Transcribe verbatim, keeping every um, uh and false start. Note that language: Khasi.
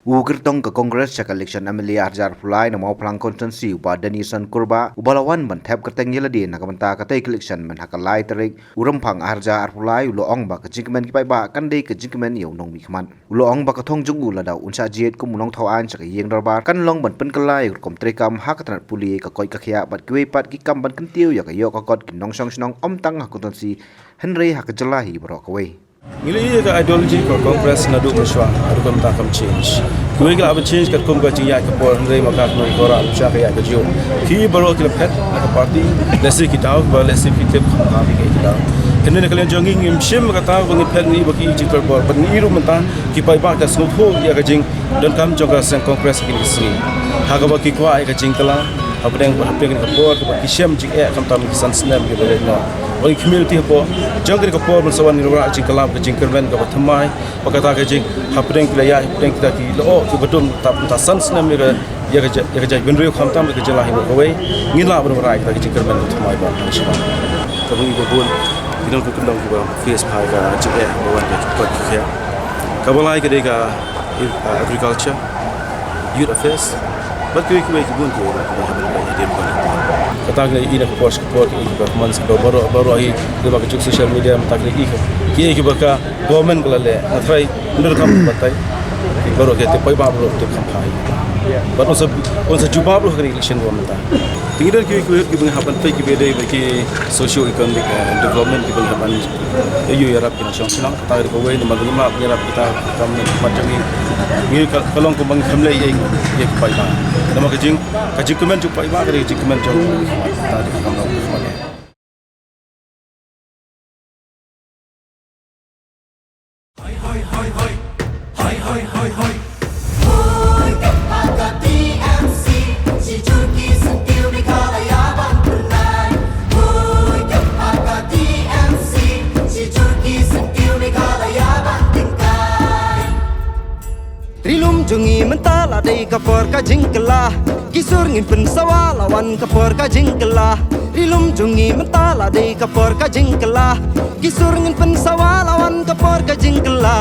U kyrtong ka Congress sha ka election M L A arhajar arphew lai na Mawphlang Constituency, u Bah Danison Kurbah, uba la wan ban thep kyrteng ïa lade na ka bynta katei ka election mynha ka lai tarik u Rymphang arhajar arphew lai, u la ong ba ka jingkmen ki paidbah kan dei ka jingkmen ïa u nongmihkhmat. U la ong ba ka thong jong u lada un shah jied kum u nongthaw aiñ sha ka ïing dorbar kan long ban pynkylla ïa ka rukom treikam ha ka tnat pule, ka koit ka khiah bad kiwei pat ki kam ban kyntiew ïa ka ïoh ka kot ki nongshong shnong, ym tang ha constituency hynrei ha ka jylla hi baroh kawei. Ngi la ïohi ïa ka ideology ka Congress naduh mynshwa, haduh mynta kam change. Kiwei ki lah ban change katkum ka jingïaid ka por, hynrei ma ka kynnoh ka rah sha ka ïaid ka jong ki baroh ki la phet na ka party, lehse ki daw, ba lehse ki tip kham kham ki daw. Hynrei na ka liang jong ngi ngim shim kata ba ngi phet ngi ba ki jingkyrpad bor, bad ngi ruh mynta ki paidbah ka sngewthuh ïa ka jingdonkam jong ka seng Congress kine ki sngi. Ha kaba ki kwah ïa ka jingkylla hapdeng, hapdeng kane ka por kaba ki shem jingeh khamtam ki san snem kiba leit noh. Ong ki community hapoh jong kane ka por mynsawan ngi ruh jingkylla ka jingkyrmen kaba thymmai, ba kata ka jing hapdeng ki la ïaid, hapdeng kita ki la oh kiba dum tap ta san snem ïa ka, ïa ka ja-, ïa ka jaitbynriew khamtam ïa ka jylla hi baroh kawei. Ngin lah ban wanrah kita ki jingkyrmen kaba thymmai ba shuwa. Kaba ngi ba bun ki nongkyndong kiba face bha ïa ka jingeh ba wan ka kot ka khiah. Kaba lai ka dei ka, uh, agriculture, youth affairs, bad kiwei kiwei ki bun kiwei kiba hap ban ïa dei ban. Kata ka dei ïa ka por sha ka por ki, kiba man sha ka baroh baroh hi kiba ka juk social media, mynta ki, ki, kiba ka government ka la leh, nga tharai ynda kam batai baroh ki te paidbah baroh te kham phai. Bad un sa, un sa jubab ruh ha ka election ba mynta. Te ngi don kiwei kiwei kiba nga hap ban peit kiba dei ba ki socio economic, eh, development kiba nga hap ban ïa ïarap ki nongshong shnong. Kata ka dei kawei namar ngim lah ban ïarap kita kam na khmat jong ngi. Ngi ka, ka long kumba ngi kham leh ïa, ïa ki paidbah. Namar ka jing, ka jingkmen jong paidbah ka dei ka jingkmen jong ngi. Kata ka dei ka kam long ka khmat. Ri lum jong ngi mynta la dei ka por ka jingkylla. Ki sur ngin pynsawa la wan ka por ka jingkylla. Ri lum jong ngi mynta la dei ka por ka jingkylla. Ki sur ngin pynsawa la wan ka por ka jingkylla.